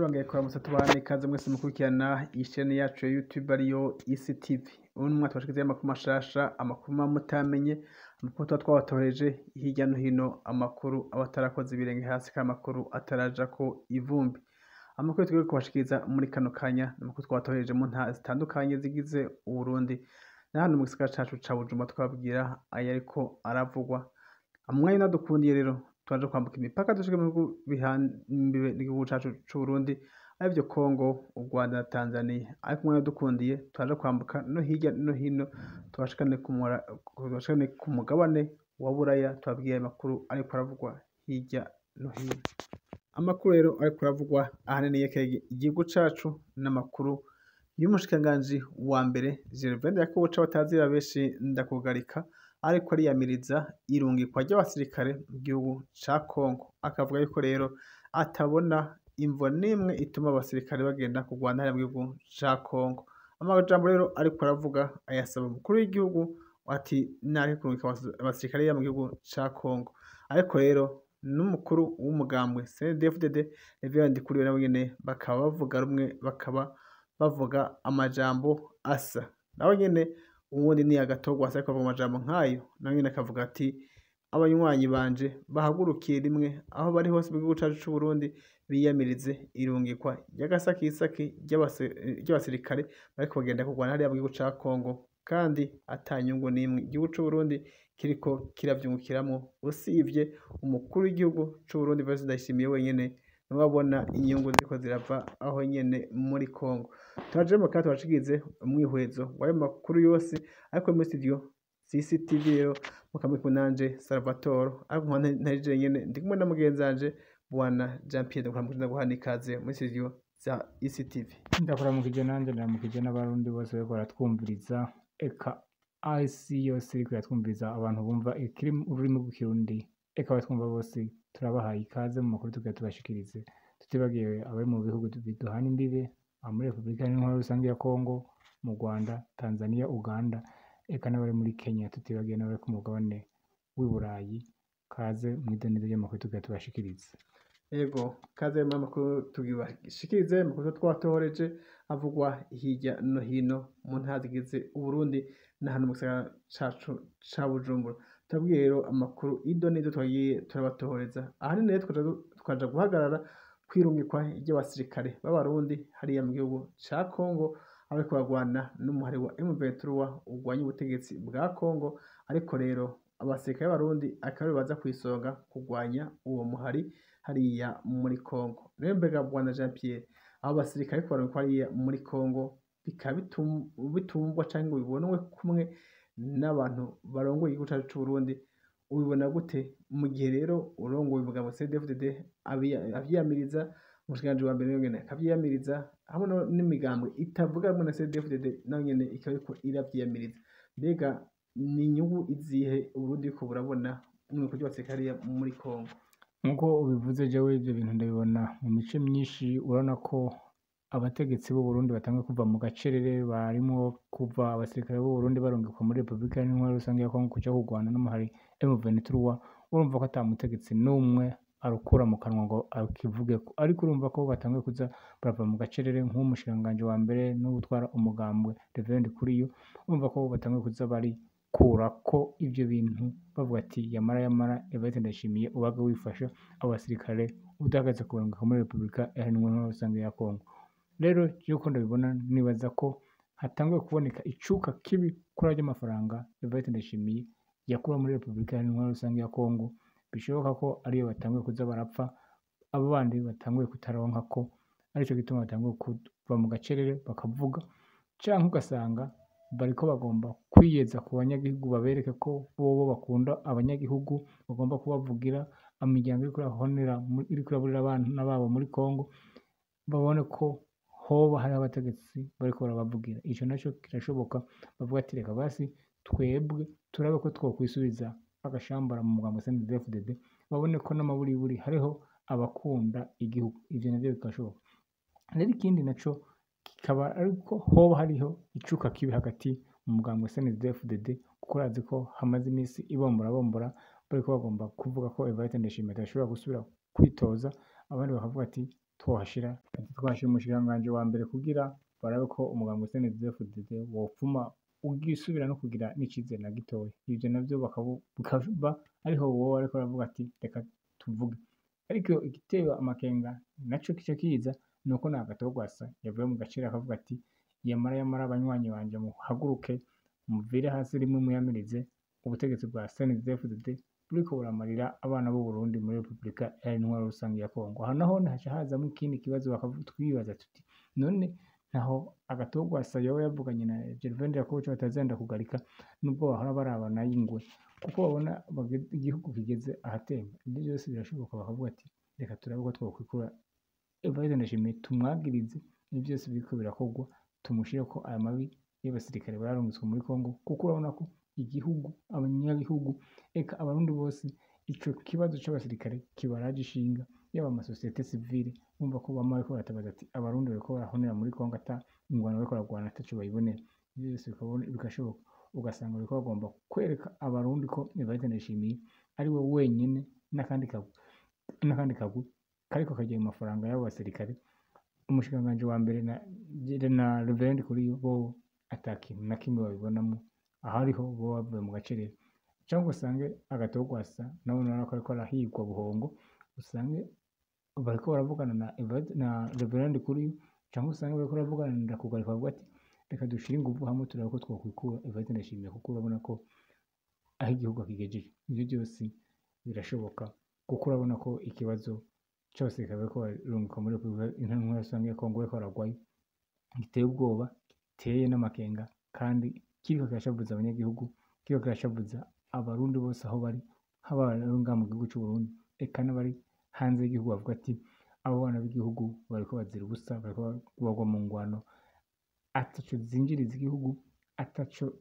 Turongeye kuramutsa tubahane ikaze mwese mukurikirana iyi chaîne yacu ya YouTube ariyo Isi TV. Ubu ni umwaka tubashikizayo amakuru mashasha, amakuru muba mutamenye, amakuru tuba twabatoreje hirya no hino, amakuru aba atarakoze ibirenge hasi kandi amakuru atarajako ivumbi. Amakuru tugiye kubashikiriza muri kano kanya ni amakuru twabatoreje mu ntara zitandukanye zigize Uburundi. Na hano mu gisagara cacu ca Bujumbura twababwira ayariko aravugwa. Umwanya unadukundiye rero twaje kwambuka imipaka dushike mu bihugu bihana imbibe n'igihugu cacu c'Uburundi, arivyo Congo, u Rwanda na Tanzania. Ariko umwanya udukundiye twaje kwambuka no hirya no hino tubashikane ku mugabane wa Buraya, tubabwire amakuru ariko aravugwa hirya no hino. Amakuru rero ariko aravugwa ahanini yerekeye igihugu cacu n'amakuru y'umushikiranganji wa mbere Gervais Ndirakobuca batazira benshi ndakugarika, ariko ariyamiriza irungikwa ry'abasirikare mu gihugu ca Congo, akavuga yuko rero atabona imvo n'imwe ituma abasirikare bagenda kurwana hariya mu gihugu ca Congo. Amajambo rero ariko aravuga ayasaba umukuru w'igihugu ati nareke kurungika abasirikare hariya mu gihugu ca Congo. Ariko rero n'umukuru w'umugambwe CNDD-FDD Reverend Ndikuriyo nawe nyene bakaba bavuga rumwe, bakaba bavuga amajambo asa. Nawe nyene uwundi ni agatogwa ariko avuga amajambo nkayo, nawe nyene akavuga ati abanywanyi banje bahagurukiye rimwe aho bari hose mu gihugu cacu c'Uburundi biyamirize irungikwa ry'agasakisaki ry'abasirikare bariko bagenda kurwana hariya mu gihugu ca Congo, kandi ata nyungu n'imwe igihugu c'Uburundi kiriko kiravyungukiramwo, usivye umukuru w'igihugu c'Uburundi Evariste Ndayishimiye wenyene niwe abona inyungu ziriko zirava aho nyene muri Congo. Turaje mu kanya tubashikirize umwihwezo w'ayo makuru yose, ariko muri studio CCTV rero mukamwe nanje Salvatore, ariko nkaba ntari jenyene, ndi kumwe na mugenzi wanje Bwana Jean Pierre Ndakuramukije, ndaguha ikaze muri studio za ICTV. Ndakuramukije nanje, ndaramukije n'abarundi bose bariko baratwumviriza, eka isi yose iriko iratwumviriza, abantu bumva ururimi rw'ikirundi, eka abatwumva bose turabahaye ikaze mu makuru tugira tubashikirize, tutibagiwe abari mu bihugu biduhana imbibe, abo muri Repubulika Iharanira Rusange ya Congo, mu Rwanda, Tanzania, Uganda, eka n'abari muri Kenya, tutibagiwe n'abari ku mugabane w'i Burayi. Kaze mw'idonido ry'amakuru tugira tubashikirize. Ego, kaze mu makuru tugibashikirize, amakuru twatohoreje avugwa hirya no hino mu ntara zigize Uburundi na hano mu gisagara cacu ca Bujumbura. Turabwiye rero amakuru idonido twagiye turabatohoreza. Ahanini rero tukaja guhagarara kwirungikwa ry'abasirikare b'Abarundi hariya mu gihugu ca Congo, abariko barwana n'umuhari wa M23 urwanya ubutegetsi bwa Congo, ariko rero abasirikare b'Abarundi akaba aribo baza kw'isonga kurwanya uwo muhari hariya muri Congo. Rero mbega Bwana Jean Pierre, abo basirikare bariko barungikwa hariya muri Congo bikaba bitumvwa canke ngo bibonwe kumwe n'abantu barongoye igihugu cacu c'Uburundi, ubibona gute mu gihe rero urongoye umugambwe CNDD-FDD avyiyamiriza, umushikiranganji wa mbere nawe nyene akavyiyamiriza, hamwe n'imigambwe itavuga rumwe na CNDD-FDD nayo nyene ikaba iriko iravyiyamiriza? Mbega ni inyungu izihe Uburundi buriko burabona mw'irungikwa ry'abasirikare hariya muri Congo? Nkuko ubivuze, jewe ivyo bintu ndabibona mu mice myinshi. Urabona ko abategetsi b'Uburundi batanguye kuva mu gacerere barimwo kuva abasirikare b'Uburundi barungikwa muri Repubulika Iharanira Rusange ya Congo kuja kurwana n'umuhari M23. Urumva ko ata mutegetsi n'umwe arukura mu kanwa ngo akivugeko, ariko urumva ko batanguye kuza barava mu gacerere, nk'umushikiranganji wa mbere n'uwutwara umugambwe Reverend Ndikuriyo, urumva ko batanguye kuza barikurako ivyo bintu, bavuga ati yamara yamara Evariste Ndayishimiye ubage wifasha abo basirikare udahagaze kubarungika muri Repubulika Iharanira Rusange ya Congo. Rero jewe uko ndabibona, nibaza ko hatanguye kuboneka icuka kibi kuri arya mafaranga Evariste Ndayishimiye yakura muri Repubulika Iharanira Rusange ya Congo. Bishoboka ko ariyo batanguye kuza barapfa, abo bandi batanguye kutaronkako, arico gituma batanguye kuva mu gacerere bakavuga, canke ugasanga bariko bagomba kwiyeza ku banyagihugu, babereke ko bobo bakunda abanyagihugu, bagomba kubavugira, imiryango iriko irahonera, iriko iraburira abana babo muri Congo, babone ko hoba hariho abategetsi bariko barabavugira. Ico naco kirashoboka, bavuga ati reka basi twebwe turabe ko twokwisubiza agashambara mu mugambwe CNDD-FDD, babone ko n'amaburiburi hariho abakunda igihugu. Ivyo navyo bikashoboka. Rero ikindi naco kikaba ariko hoba hariho icuka kibi hagati mu mugambwe CNDD-FDD, kuko urazi ko hamaze imisi ibomborabombora, bariko bagomba kuvuga ko Evariste Ndayishimiye adashobora gusubira kwitoza, abandi bakavuga ati twohashira, ati twahashira umushikiranganji wa mbere kugira barabe ko umugambwe CNDD-FDD wopfuma ugisubira no kugira n'icizere na gitoya. Ivyo navyo bikaba ariho wowe ariko aravuga ati reka tuvuge. Ariko igiteye amakenga naco kica kiza nuko na Agathon yavuye mu gaciro akavuga ati yamara yamara abanywanyi banje muhaguruke muvire hasi rimwe muyamirize ubutegetsi bwa CNDD-FDD buriko buramarira abana b'u Burundi muri Repubulika Iharanira Intwaro Rusange ya Kongo. Aha naho haca hazamwo ikindi kibazo twibaza tuti none ntaho Agathon yoba yavuganye na Gervais Ndirakobuca batazenda kugarika nubwo bahora barabana y'ingwe, kuko babona igihugu kigeze ahatemba. Ivyo vyose birashoboka, bakavuga ati reka turabe ko twokwikura Evariste Ndayishimiye tumwagirize ivyo vyose biriko birakorwa, tumushireko aya mabi y'abasirikare bararungitswe muri Kongo, kuko urabona ko igihugu, abanyagihugu, eka abarundi bose ico kibazo c'abasirikare kibaraje ishinga, yaba amasosiyete sivile bumva ko bama bariko baratabaza ati abarundi bariko barahonera muri Kongo ata ingwano bariko baragwana ataco bayibonera. Ivyo vyose bigashoboka, ugasanga bariko bagomba kwereka abarundi ko Evariste Ndayishimiye ari we wenyene n'akandi kagwi kariko karya ayo mafaranga y'abo basirikare. Umushikiranganji wa mbere na Reverend Kuriyo bo ata kintu na kimwe babibonamwo, ahariho bo bavuye mu gacerere, canke usange Agathon nawe urabona ko ariko arahigwa buhongo, usange bariko baravugana na Reverend Kuriyo, canke usange bariko baravugana na Ndakugarika bavuga ati reka dushire inguvu hamwe turabe ko twokwikura Evariste Ndayishimiye, kuko urabona ko aho igihugu akigejeje. Ivyo vyose birashoboka, kuko urabona ko ikibazo c'abasirikare bariko bararungikwa muri Repubulika Iharanira Rusange ya Kongo bariko baragwayo giteye ubwoba, giteye n'amakenga, kandi kiriko kirashavuza abanyagihugu, kiriko kirashavuza abarundi bose aho bari, haba abari ngaha mu gihugu c'Uburundi, eka n'abari hanze y'igihugu bavuga ati abo bana b'igihugu bariko bazira ubusa, bariko bagwa mu ngwano ataco zinjiriza igihugu, ataco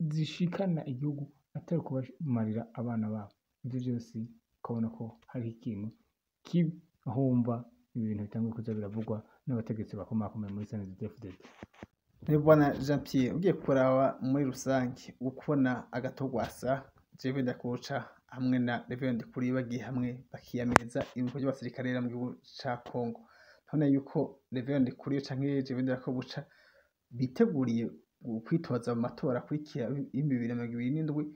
zishikana igihugu, atari kubamarira abana babo. Ivyo vyose ukabona ko hariho ikintu kibi, aho wumva ibi bintu bitanguye kuza biravugwa n'abategetsi bakomakomeye muri CNDD-FDD. Bwana Jean Pierre, ugiye kuraba muri rusange ukubona Agathon Gervais Ndirakobuca hamwe na Reverend Kuriyo bagiye hamwe bakiyamiriza ibikorwa by'abasirikare mu gihugu ca Kongo, none yuko Reverend Kuriyo canke Gervais Ndirakobuca biteguriye kwitoza mu matora akurikira y'2027,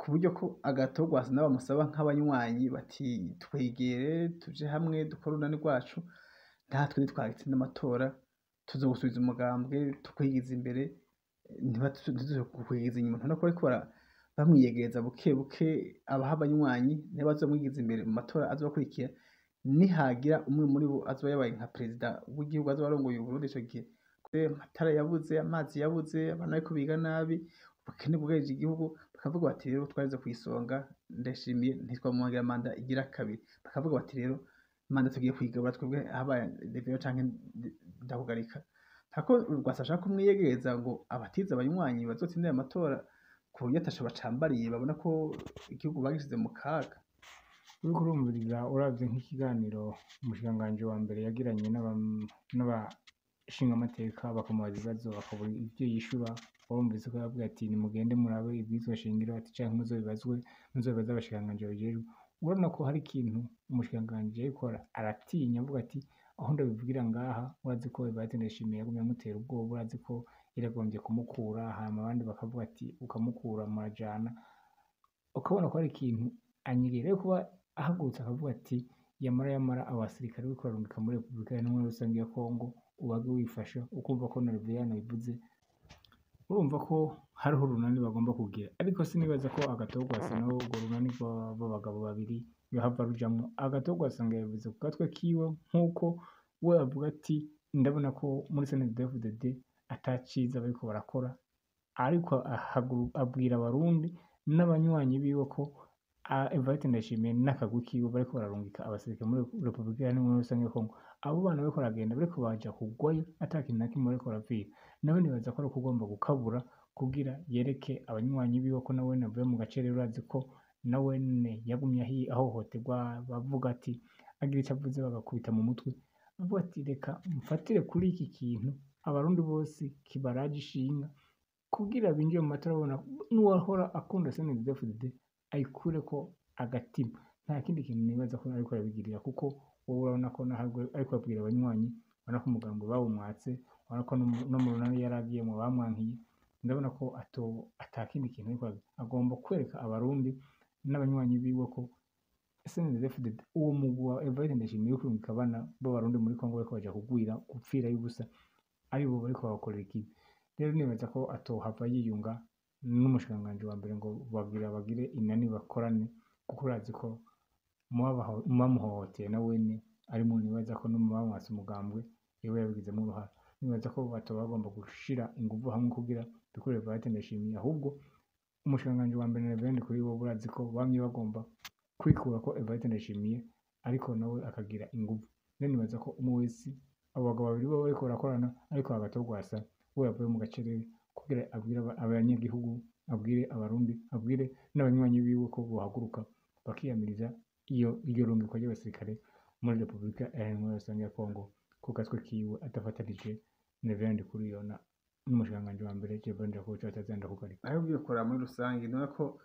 ku buryo ko Agathon nabo bamusaba nk'abanywanyi bati twegere tuje hamwe dukore urunani rwacu, natwe nitwatsinda amatora tuzogusubiza umugambwe tukwigiza imbere, ntituzokwigiza inyuma. Ntubona ko bariko bamwiyegereza buke buke, abaha abanywanyi nibo bazomwigiza imbere mu matora azokurikira, nihagira umwe muri bo azoba yabaye nka perezida w'igihugu azoba arongoye Uburundi ico gihe, amatara yabuze, amazi yabuze, abana bariko biga nabi, ubukene bwugarije igihugu, bakavuga bati rero twarize kw'isonga Ndayishimiye ntitwamwongera manda igira kabiri, bakavuga bati rero manda tugiye kuyigabura twebwe habaye Reverend canke Ndakugarika. Ntako Rwasa ashaka kumwiyegereza ngo abatize abanywanyi bazotsinde ayo matora, ku buryo ataco bacambariye, babona ko igihugu bagishize mu kaga. Uriko urumviriza uravye nk'ikiganiro umushikiranganji wa mbere yagiranye n'abashingamateka, bakamubaza ibibazo bakabura ivyo yishura, warumvise ko yavuga ati nimugende murabe ibwirizwa shingiro, ati canke muzobibazwe, muzobibaze abashikiranganji babijejwe. Urabona ko hari ikintu umushikiranganji yariko aratinya, avuga ati aho ndabivugira ngaha, urazi ko Evariste Ndayishimiye yagumye amutera ubwoba, urazi ko yaragombye kumukura, hama abandi bakavuga ati ukamukura murajana, ukabona ko hari ikintu anyegera. Rero kuba ahagurutse akavuga ati yamara yamara abasirikare bariko bararungika muri Repubulika Iharanira Rusange ya Kongo, ubage wifashe, ukumva ko na Reverend yabivuze, urumva ko hariho urunani bagomba kugira. Ariko sinibaza ko Agathon nawe urwo runani rw'abagabo babiri yohava rujamwo. Agathon ngo yabivuze ku gatwe kiwe, nk'uko we avuga ati ndabona ko muri CNDD-FDD ata ciza bariko barakora, ariko abwira abarundi n'abanywanyi biwe ko Evariste Ndayishimiye n'akagwi kiwe bariko bararungika abasirikare muri Repubulika Iharanira Rusange ya Kongo. Abo bana bariko baragenda bariko baja kugwayo ata kintu na kimwe bariko barapfira. Nawe nibaza ko ari ukugomba gukabura kugira yereke abanywanyi biwe ko nawe avuye mu gacerere, urazi ko nawene yagumye ahohoterwa, bavuga ati agira ico avuze bagakubita mu mutwe, avuga ati reka mfatire kuri iki kintu abarundi bose kibaraje ishinga, kugira binjire mu matora babona n'uwahora akunda CNDD-FDD ayikureko agatima. Nta kindi kintu nibaza ko ariko arabigirira, kuko Wowe urabona ko naho ariko abwira abanywanyi, urabona ko umugambwe bawumwatse, urabona ko no mu runani yari agiyemwo bamwankiye. Ndabona ko atakindi kintu ariko agomba kwereka abarundi n'abanywanyi biwe ko CNDD-FDD, uwo mugwi wa Evariste Ndayishimiye uri kurungika abana b'abarundi muri Kongo bariko baja kugwira gupfirayo ubusa, aribo bariko babakorera ikibi. Rero nibaza ko atohava yiyunga n'umushikiranganji wa mbere ngo bagira bagire inani bakorane, kuko urazi ko mubamuhohoteye na wene ari mu nibaza ko no mu bamwatse umugambwe yewe yabigizemo uruhara. Nibaza ko batoba bagomba gushira inguvu hamwe kugira bikure Evariste Ndayishimiye, ahubwo umushikiranganji wa mbere na Reverend kuri bo urazi ko bamye bagomba kwikura ko Evariste Ndayishimiye, ariko nawe akagira inguvu. Rero nibaza ko umwe wese abo bagabo babiri bo bariko barakorana, ariko Agathon we yavuye mu gacerere kugira abwire abanyagihugu, abwire abarundi, abwire n'abanywanyi biwe ko bohaguruka bakiyamiriza iyo iryo rungikwa ry'abasirikare muri Repubulika Iharanira Rusange ya Kongo ku gatwe kiwe, adafatanije na Reverend Kuriyona n'umushikiranganji wa mbere Gervais Ndirakobuca batazenda kugarika. Aho ugiye kuraba muri rusange nubona ko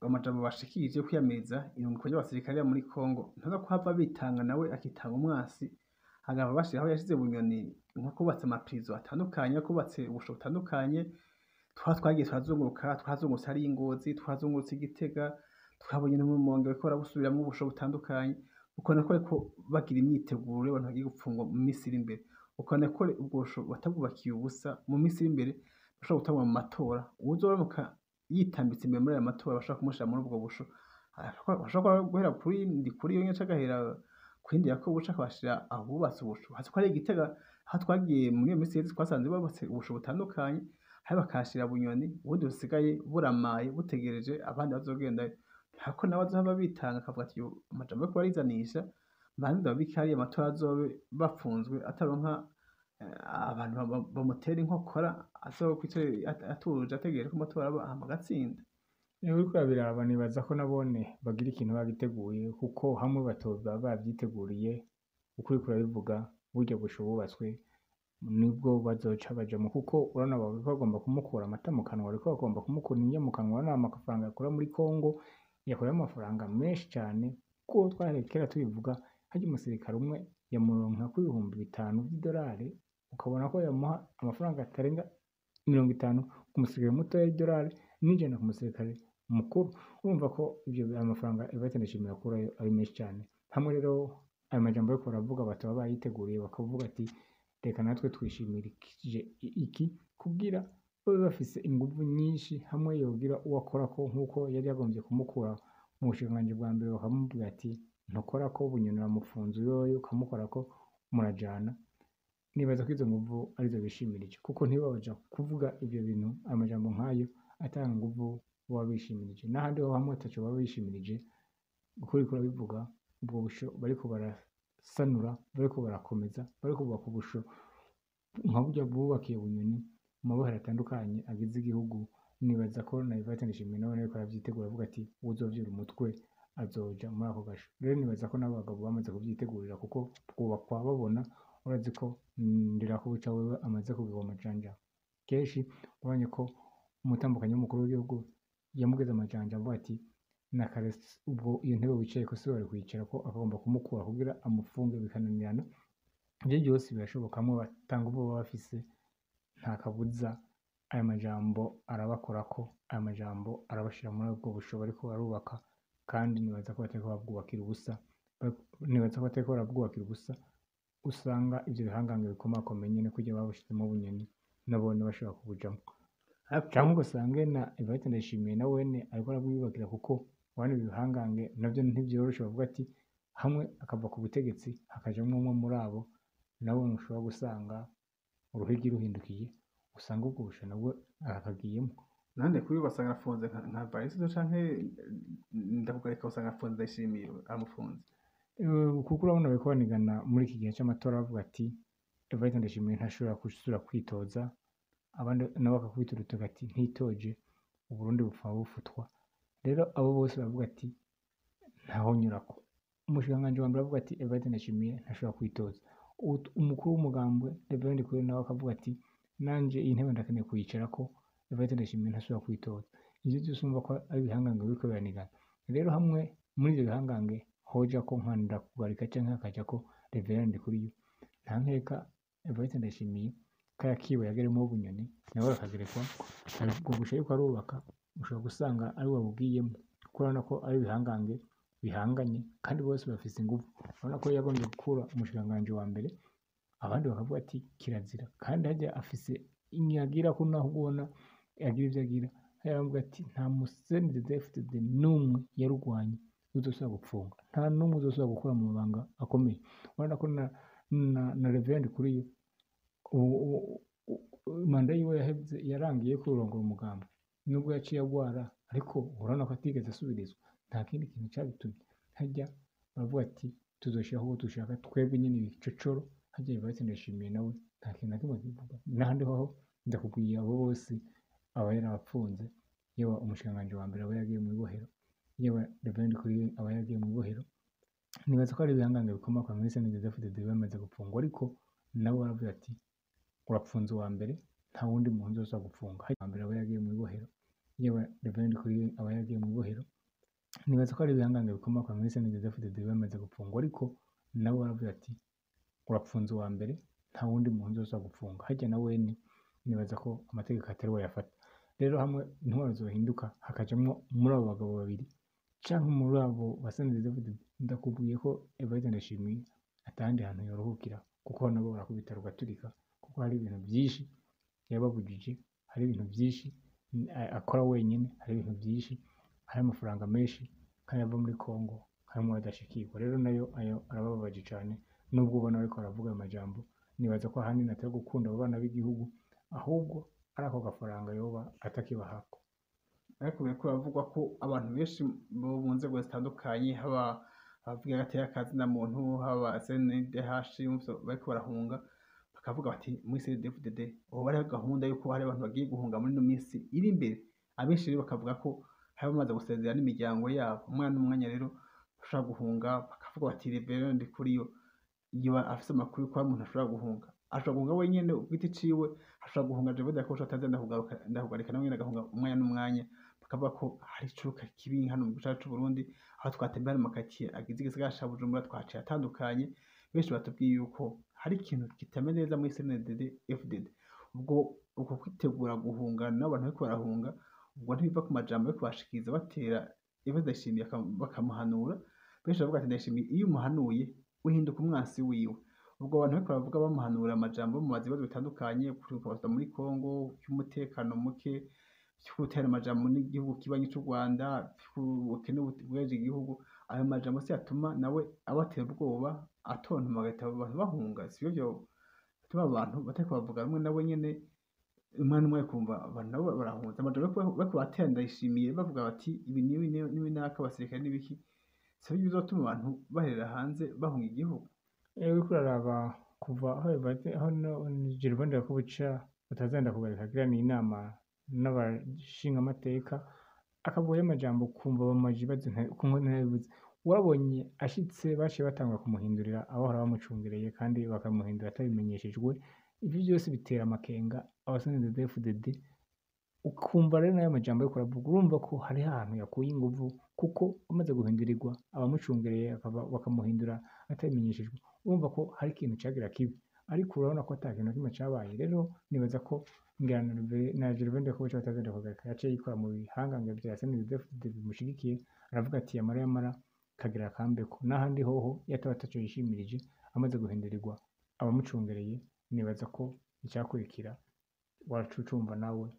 amajambo bashikirije yo kwiyamiriza irungikwa ry'abasirikare muri Kongo, ntuza ko hava bitanga nawe akitanga umwasi, hagava bashira aho yashize Bunyoni, nko kubatse amaprizo atandukanye, kubatse ubusho butandukanye. Twagiye turazunguruka, twazungurutse hariya i Ngozi, twazungurutse i Gitega, twabonye no mu Rumonge bariko barabusubiramwo ubusho butandukanye. Ukabona ko bariko bagira imyiteguro y'abantu bagiye gupfungwa mu minsi iri imbere. Ukabona ko ubwo busho batabwubakiye ubusa, mu minsi iri imbere bashobora gutangwa mu matora, uwuzoramuka yitambitse imbere muri ayo matora bashobora kumushira muri ubwo busho. Bashobora guhera kuri Ndikuriyo nyene canke agahera kuri Ndirakobuca, akabashira ahubatse ubusho. Hasi ko hari i Gitega aho twagiye muri iyo minsi iheze, twasanze bubatse ubusho butandukanye, hari bakahashira Bunyoni, ubundi busigaye buramaye butegereje abandi bazogendayo. Hako nawe azohava bitanga akavuga ati amajambo yo kubarizanisha mbanze ndababike hariya amatora azobe bapfunzwe, ataronka abantu bamutera inkokora, azokwicare atuje ategereje ko amatora aba hama agatsinda. Iyo uriko urabiraba nibaza ko nabone bagira ikintu babiteguye, kuko hamwe batoba bavyiteguriye, uko uriko urabivuga burya busho bubatswe nibwo bazoca bajamwo, kuko urabona bariko bagomba kumukura amata mu kanwa, bariko bagomba kumukura indya mu kanwa. Urabona amafaranga yakura muri Kongo, yakurayo amafaranga menshi cane, kuko twahereye kera tubivuga, harya umusirikare umwe yamuronka 5,000 vy'idolari, ukabona ko yamuha amafaranga atarenga 50 ku musirikare mutoya y'idolari, n'100 ku musirikare mukuru. Urumva ko ivyo amafaranga Evariste Ndayishimiye akurayo ari menshi cane. Hamwe rero ayo majambo bariko baravuga bataba bayiteguriye, bakavuga ati reka natwe twishimirije iki kugira babe bafise inguvu nyinshi, hamwe yogira uwo akorako nk'uko yari yagombye kumukura mu bushikiranganji bwa mbere, bakamubwira ati ntukorako, Bunyoni uramufunze uyoyo ukamukorako murajana. Nibaza ko izo nguvu arizo bishimirije, kuko ntibabaja kuvuga ivyo bintu amajambo nk'ayo ata nguvu baba bishimirije. N'ahandi ho hamwe ataco baba bishimirije, uko uriko urabivuga ubwo busho bariko barasanura, bariko barakomeza, bariko bubaka ubusho nka burya bwubakiye Bunyoni mu mabohero atandukanye agize igihugu. Nibaza ko na Evariste Ndayishimiye nawe ariko aravyitegura avuga ati uwuzovyura umutwe azoja muri ako gasho. Rero nibaza ko n'abo bagabo bamaze kuvyitegurira, kuko bwubakwa babona. Urazi ko Ndirakobuca wewe amaze kugirwa amajanja kenshi, ubonye ko umutambukanyi w'umukuru w'igihugu yamugeze amajanja avuga ati nakare ubwo iyo ntebe wicayeko si wari kwicarako, akagomba kumukura kugira amufunge bikananirana. Ivyo vyose birashoboka, hamwe batanga ubwoba bafise, nta kabuza aya majambo arabakorako, aya majambo arabashira muri ubwo busho bariko barubaka, kandi nibaza ko batariko babwubakira ubusa, nibaza ko batariko barabwubakira ubusa. Usanga ivyo bihangange bikomakomeye nyene kurya babushizemwo Bunyoni, nabone bashobora kubujamwo, canke ugasange na Evariste Ndayishimiye na wene ariko arabwiyubakira, kuko urabona ibi bihangange navyo ntivyoroshe. Bavuga ati hamwe akava ku butegetsi hakajamwo umwe muri abo, nawe ushobora gusanga uruhigi ruhindukiye, usanga ubwo busho nabwo akagiyemwo. Nande kuri ugasanga arafunze nka Varisito canke Ndakugarika, usanga afunze Ndayishimiye aramufunze. Kuko urabona bariko banigana muri iki gihe c'amatora, bavuga ati Evariste Ndayishimiye ntashobora gusubira kwitoza, abandi nabo bakakubita urutoke ati ntitoje Uburundi bupfa bufutwa. Rero abo bose baravuga ati ntahonyurako. Umushikiranganji wa mbere aravuga ati Evariste Ndayishimiye ntashobora kwitoza. Umukuru w'umugambwe Reverend Ndikuriyo nawe akavuga ati nanje iyi ntebe ndakeneye kuyicarako, Evariste Ndayishimiye ntashobora kwitoza. Ivyo vyose urumva ko ari ibihangange biriko biranigana. Rero hamwe muri ivyo bihangange hoja ko nka Ndakugarika canke hakaja ko Reverend Ndikuriyo, nta nkeka Evariste Ndayishimiye kaya kiwe yageremo Bunyoni nawe arakagerekwa. Ubwo busha yuko arubaka ushobora gusanga ari we wabugiyemo, kuko urabona ko ari ibihangange bihanganye kandi bose bafise inguvu. Urabona ko yagombye gukura umushikiranganji wa mbere, abandi bakavuga ati kirazira, kandi harya afise inyagira ko naho ubona agira ivyo agira, hariya baravuga ati nta mu CNDD-FDD n'umwe yarugwanye uzosubira gupfunga, nta n'umwe uzosubira gukora mu mabanga akomeye. Urabona ko na Reverend Ndikuriyo manda yiwe yaheze yarangiye kurongora umugambi, nubwo yaciye agwara, ariko urabona ko atigeze asubirizwa. Nta kindi kintu cabitumye, harya baravuga ati tuzoshiraho uwo dushaka twebwe nyene ibicocoro. Harya Evariste Ndayishimiye nawe nta kintu na kimwe akivuga. N'ahandi hoho ndakubwiye abo bose aba yarabapfunze, yewe umushikiranganji wa mbere aba yaragiye mw'ibohero, yewe Reverend Ndikuriyo aba yaragiye mw'ibohero. Nibaza ko ari ibihangange bikomoka muri CNDD-FDD bamaze gupfungwa, ariko nabo baravuga ati urapfunze uwa mbere, nta wundi muntu uzosubira gupfunga. Harya uwa mbere aba yaragiye mw'ibohero, yewe Reverend Ndikuriyo aba yaragiye mw'ibohero. Nibaza ko ari ibihangange bikomoka muri CNDD-FDD bamaze gupfungwa, ariko nabo baravuga ati urapfunze uwa mbere, nta wundi muntu uzosubira gupfunga. Harya na wene nibaza ko amategeko atari we yafata. Rero hamwe intwaro zohinduka hakajamwo muri abo bagabo babiri canke muri abo ba CNDD-FDD, ndakubwiye ko Evariste Ndayishimiye atahandi hantu yoruhukira, kuko nabo barakubita rugaturika, kuko hari ibintu vyinshi yababujije, hari ibintu vyinshi akora wenyene, hari ibintu vyinshi, hari amafaranga menshi kandi ava muri Kongo harimwo adashikirwa. Rero nayo ayo arabababaje cane, nubwo ubona bariko baravuga ayo majambo, nibaza ko ahanini atari gukunda abo bana b'igihugu, ahubwo ari ako gafaranga yoba atakibahako. Ariko biriko biravugwa ko abantu benshi bo mu nzego zitandukanye, haba abavuga agateka kazina muntu, haba CNDH, bariko barahunga, bakavuga bati muri CNDD-FDD hoba hariho gahunda yuko hari abantu bagiye guhunga muri ino minsi iri imbere. Abenshi rero bakavuga ko hari abamaze gusezera n'imiryango yabo, umwana n'umwanya rero bashobora guhunga, bakavuga bati Reverend Ndikuriyo yoba afise amakuru yuko hari umuntu ashobora guhunga, ashobora guhunga wenyene ku giti ciwe, ashobora guhunga jewe ko ataza ndakugaruka nawe nyene agahunga umwanya n'umwanya. Bakavuga ko hari icuka kibi hano mu gihugu cacu c'Uburundi, aho twatembera mu makaritsiye agize igisagara ca Bujumbura, twahaciye atandukanye, benshi batubwiye yuko hari ikintu kitameze neza muri CNDD FDD. Ubwo uko kwitegura guhunga n'abantu bariko barahunga, ubwo ntibiva ku majambo bariko bashikiriza batera Evariste Ndayishimiye bakamuhanura. Benshi baravuga ati Ndayishimiye iyo umuhanuye uhinduka umwansi wiwe. Ubwo abantu bariko baravuga bamuhanura amajambo, bamubaza ibibazo bitandukanye, kubaza muri Kongo vy'umutekano muke, gutera amajambo n'igihugu kibanyi c'u Rwanda, ubukene bwugarije igihugu. Ayo majambo se yatuma nawe abatera ubwoba, atontoma agahita abantu bahunga? Sivyo vyotuma abantu batariko bavuga rumwe nawe nyene, umwana umwe kumva abantu nabo barahunze. Amajambo bariko baratera Ndayishimiye bavuga bati ibi n'ibi n'ibi naka, abasirikare n'ibiki, sivyo bizotuma abantu baherera hanze bahunga igihugu? Uriko uraraba kuva aho Evariste aho Gervais Ndirakobuca batazenda kugaruka agirana inama n'abashingamateka, akavugayo amajambo ukumva bamaje ibibazo kumwe ntabivuze. Wabonye ashitse baciye batangura kumuhindurira abahora bamucungereye, kandi bakamuhindura atabimenyeshejwe. Ivyo vyose bitera amakenga aba CNDD-FDD. Ukumva rero n'ayo majambo ariko aravuga, urumva ko hariho ahantu yakuye inguvu, kuko amaze guhindurirwa abamucungereye bakamuhindura atabimenyeshejwe, urumva ko hari ikintu cagira kibi. Ariko urabona ko ata kintu na kimwe cabaye. Rero nibaza ko ngira na Gervais Ndirakobuca batazenda kugaruka yaciye yikora mu bihangange vya CNDD-FDD bimushigikiye, aravuga ati yamara yamara kagira akambeko. N'ahandi hoho iyo ataba ataco yishimirije amaze guhindurirwa abamucungereye, nibaza ko icakurikira wacucumva nawe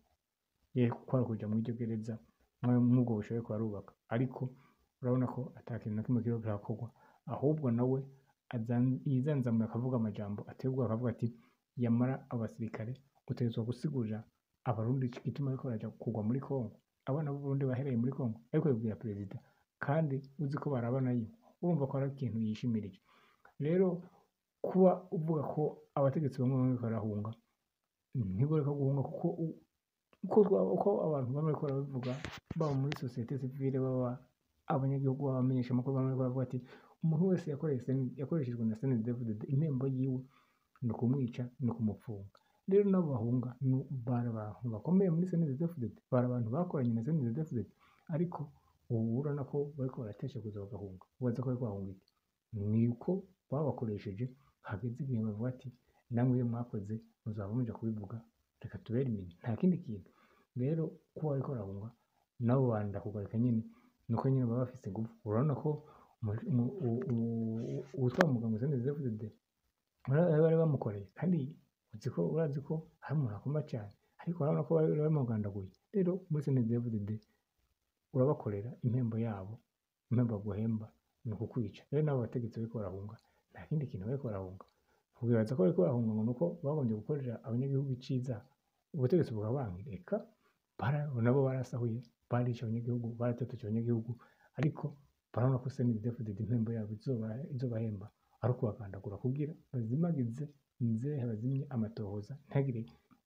ye kwari kuja mw'iryo gereza mw'ubwo busho bariko barubaka. Ariko urabona ko ata kintu na kimwe kiriko kirakorwa, ahubwo nawe yizanzamuye akavuga amajambo ateye ubwoba, akavuga ati yamara abasirikare utegerezwa gusigurira abarundi igituma bariko baraja kugwa muri Kongo, abana b'Uburundi bahereye muri Kongo, ariko bibwira perezida kandi uzi ko barabanayo, urumva ko ari ikintu yishimirije. Rero kuba uvuga ko abategetsi bamwe bamwe bariko barahunga, ntiboreka guhunga, kuko uko abantu bamwe bariko barabivuga, baba muri sosiyete sivile, baba abanyagihugu, b'abamenyeshamakuru, bamwe bariko baravuga ati umuntu wese yakoreshejwe na CNDD-FDD, impembo yiwe ni ukumwica, ni ukumufunga. Rero nabo bahunga bari abantu bakomeye muri CNDD-FDD, bari abantu bakoranye na CNDD-FDD, ariko Ubu urabona ko bariko barateshaguza bagahunga. Ubaza ko bariko bahunga iki? Ni uko babakoresheje, hageze igihe bavuga ati namwe iyo mwakoze muzaba muja kubivuga, reka tubere iminwe, nta kindi kintu. Rero kuba bariko barahunga nabo banda kugaruka nyene, nuko nyene baba bafise inguvu. Urabona ko uwutwara umugambwe CNDD-FDD bari bamukoreye, kandi uzi ko urazi ko hari umuntu akoma cane, ariko urabona ko bari bamugandaguye. Rero muri CNDD-FDD urabakorera impembo yabo, impembo baguhemba ni ukukwica. Rero nabo bategetsi bariko barahunga, nta kindi kintu bariko barahunga. Wibaza ko bariko barahunga ngo nuko bagombye gukorera abanyagihugu iciza, ubutegetsi bukabanka? Eka, nabo barasahuye, barishe abanyagihugu, baratoteje abanyagihugu, ariko barabona ko CNDD-FDD impembo yabo izobahemba ari ukubagandagura kugira bazimagize inzehe, bazimye amatohoza, ntihagire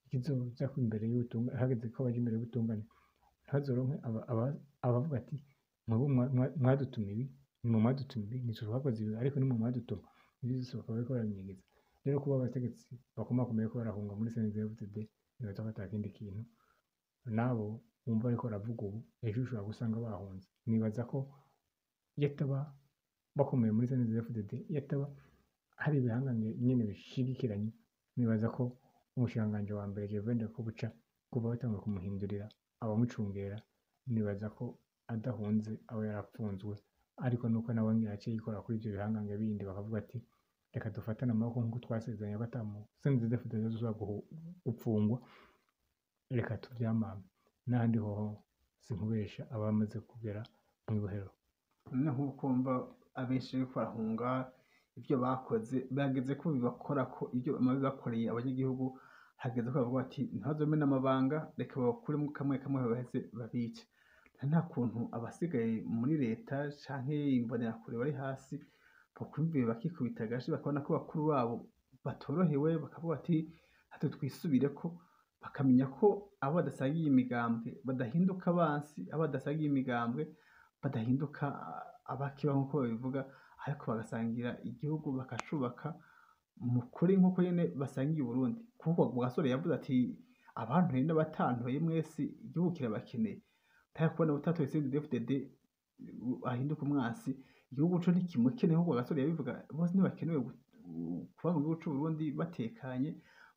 ikizoja imbere y'ubutungane. Hageze ko baja imbere y'ubutungane, ntibazoronke abavuga ati mwebwe mwadutuma ibi, nimwe mwadutuma ibi, nitwe twakoze ibi, ariko nimwe mwadutuma ivyo vyose, bakaba bariko barabinyegeza. Rero kuba abategetsi bakomakomeye ko barahunga muri CNDD-FDD, nibaza ko ata kindi kintu. Nabo wumva bariko baravuga ubu, ejo ushobora gusanga bahunze. Nibaza ko iyo ataba bakomeye muri CNDD-FDD, iyo ataba hari ibihangange nyene bishigikiranye, nibaza ko umushikiranganji wa mbere Gervais Ndirakobuca, kuva batanguye kumuhindurira abamucungera, nibaza ko adahunze aba yarapfunzwe. Ariko nuko nawe ngira yaciye yikora kuri ivyo bihangange bindi, bakavuga ati reka dufatane amaboko nkuko twasezeranye ko ata mu CNDD-FDD azosubira gupfungwa, reka tuvyamame. N'ahandi hoho sinkubesha, aba bamaze kugera mw'ibohero. None nk'uko wumva abenshi bariko barahunga ivyo bakoze, bageze ko bibakorako ivyo amabi bakoreye abanyagihugu, hageze ko bavuga bati ntibazomene amabanga, reka babakuremwo kamwe kamwe baheze babice. Nta kuntu abasigaye muri leta canke imbonerakure bari hasi bokwiyumvira bakikubita agashi, bakabona ko bakuru babo batorohewe, bakavuga bati hato twisubireko, bakamenya ko abo badasangiye imigambwe badahinduka abansi, abo badasangiye imigambwe badahinduka abakiba nk'uko babivuga, ariko bagasangira igihugu bakacubaka mu kuri nk'uko nyene basangiye Uburundi. Kuko Rwagasore yavuze ati abantoye n'abatantoye mwese igihugu kirabakeneye. Ntari kubona utatoye CNDD-FDD ahinduka umwansi, igihugu co ntikimukeneye nk'uko Rwagasore yabivuga, bose ntibakenewe kuba mu gihugu c'Uburundi batekanye,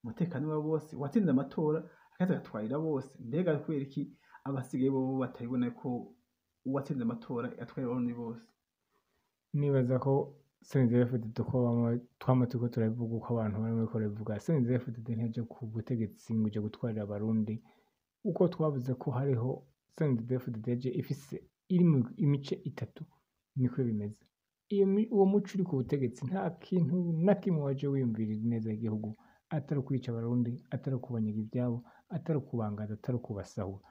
umutekano wa bose, uwatsinze amatora akaza agatwarira bose. Mbega kubera iki abasigaye bobo batabibona ko uwatsinze amatora yatwaye abarundi bose? Nibaza ko CNDD-FDD uko twama turiko turabivuga, uko abantu barimo bariko barabivuga, CNDD-FDD ntiyaje ku butegetsi ngo ije gutwarira abarundi. Uko twavuze ko hariho CNDD-FDD yaje ifise iri mu imice itatu, niko bimeze. Uwo muco uri ku butegetsi nta kintu na kimwe waje wiyumvirira ineza y'igihugu, atari ukwica abarundi, atari ukubanyaga ivyabo, atari ukubangaza, atari ukubasahura.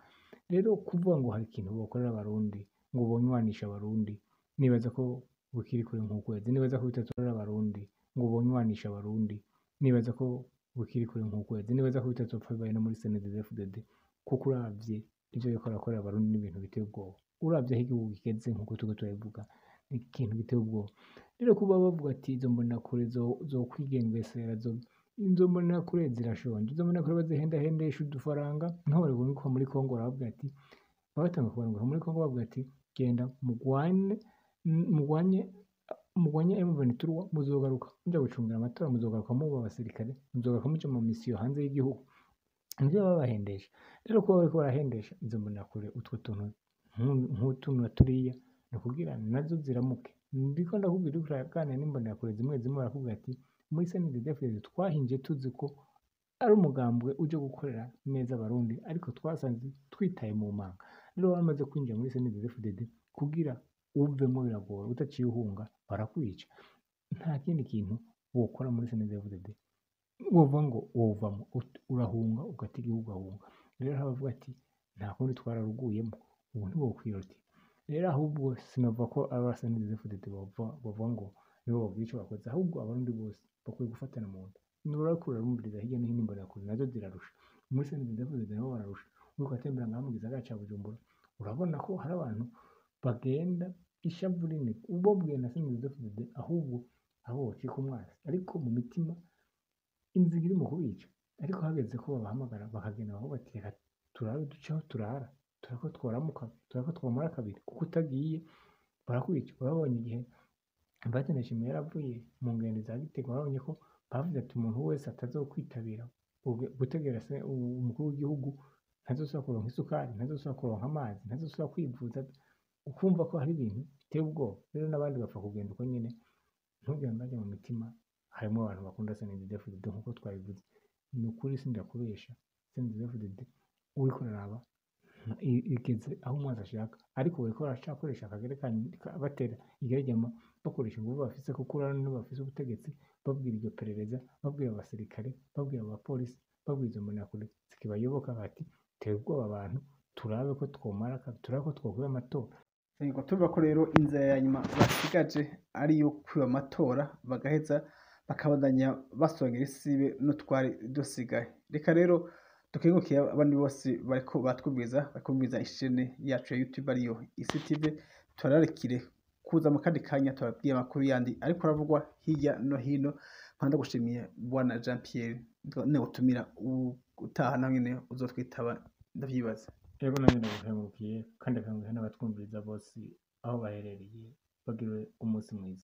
Rero kuvuga ngo hari ikintu bokorera abarundi, ngo bonywanishe abarundi, nibaza ko bukiri kure nk'ukwezi. Nibaza ko bitatorera abarundi, ngo bonywanishe abarundi, nibaza ko bukiri kure nk'ukwezi. Nibaza ko bitazopfa bibaye no muri CNDD-FDD, kuko uravye ivyo bariko barakorera abarundi n'ibintu biteye ubwoba. Uravye aho igihugu kigeze nk'uko turiko turabivuga, ni ikintu giteye ubwoba. Rero kuba bavuga ati izo mbonerakure zokwigengesera, izo mbonerakure zirashonje, izo mbonerakure bazihendahendesha udufaranga, nkaho barungikwa muri Kongo, baravuga ati batanguye kubarungika muri Kongo, bavuga ati genda mugwane, mugwanye, mugwanye M23, muzogaruka muja gucungira amatora, muzogaruka muba abasirikare, muzogaruka muja mu misiyo hanze y'igihugu. Nivyo babahendesha. Rero kuba bariko barahendesha izo mbonerakure utwo tuntu nk'utu na turiya, ni ukugira nazo ziramuke. Ndiko ndakubwira, uriko uraganira n'imbonerakure zimwe zimwe, barakubwira ati muri CNDD-FDD twahinjiye tuzi ko ari umugambwe uje gukorera neza abarundi, ariko twasanze twitaye mu manga. Rero bamaze kwinjira muri CNDD-FDD, kugira uvemwo biragora, utaciye uhunga barakwica. Nta kindi kintu wokora muri CNDD-FDD wovuga ngo wovamo, urahunga ugata igihugu ugahunga. Rero hari abavuga ati nta kundi twararuguyemo, ubu ntiwokwirota. Rero ahubwo sinovuga ko aba CNDD-FDD bavuga ngo nibo bagira ico bakoze, ahubwo abarundi bose bakwiye gufatana mu nda. Nurako urarumviriza hirya no hino, imbonerakure nazo zirarusha, muri CNDD-FDD nabo bararusha. Uriko uratembera ngaha mu gisagara ca Bujumbura, urabona ko hari abantu bagenda ishavu rinini, ubabwiye na CNDD-FDD ahubwo abo bocika umwansi, ariko mu mitima inziga iri mu kubica. Ariko hageze ko babahamagara bakagenda, bakavuga bati reka turabe duce aho turara, Turabe ko tworamuka, turabe ko twomara kabiri, kuko utagiye barakwica. Urabonye igihe Evariste Ndayishimiye yaravuye mu ngendo za Gitega, warabonye ko bavuze ati umuntu wese atazokwitabira gutegera se umukuru w'igihugu ntazosubira kuronka isukari, ntazosubira kuronka amazi, ntazosubira kwivuza. Ukumva ko hari ibintu biteye ubwoba. Rero n'abandi bapfa kugenda uko nyene, ntugire ngo bajye mu mitima harimo abantu bakunda CNDD-FDD nk'uko twabivuze. Ni ukuri sindakubesha, CNDD-FDD uriko uraraba igeze aho umwanzi ashaka, ariko bariko baracakoresha akagere batera igeragema, bakoresha inguvu bafise, kuko urabona nibo bafise ubutegetsi, babwira iryo perereza, babwira abasirikare, babwira abapolisi, babwira izo mbonerakure zikibayoboka bati tera ubwoba abantu, turabe ko twomara kabiri, turabe ko twokwiba amatora. Yego, tuvuga ko rero inzira ya nyuma basigaje ari iyo kwiba amatora, bagaheza bakabandanya basongera isibe n'utwari dusigaye. Reka rero dukengurukiye abandi bose bariko batwumviriza, bakumviriza ishene yacu ya YouTube ariyo Isi TV. Turararikire kuza mu kandi kanya tubabwire amakuru yandi ariko aravugwa hirya no hino. Nkaba ndagushimiye Bwana Jean Pierre, utumira utaha nawe nyene uzotwitaba ndavyibaza. Yego, nanjye ndagukengurukiye, kandi ndakengurukiye n'abatwumviriza bose aho baherereye, bagire umunsi mwiza.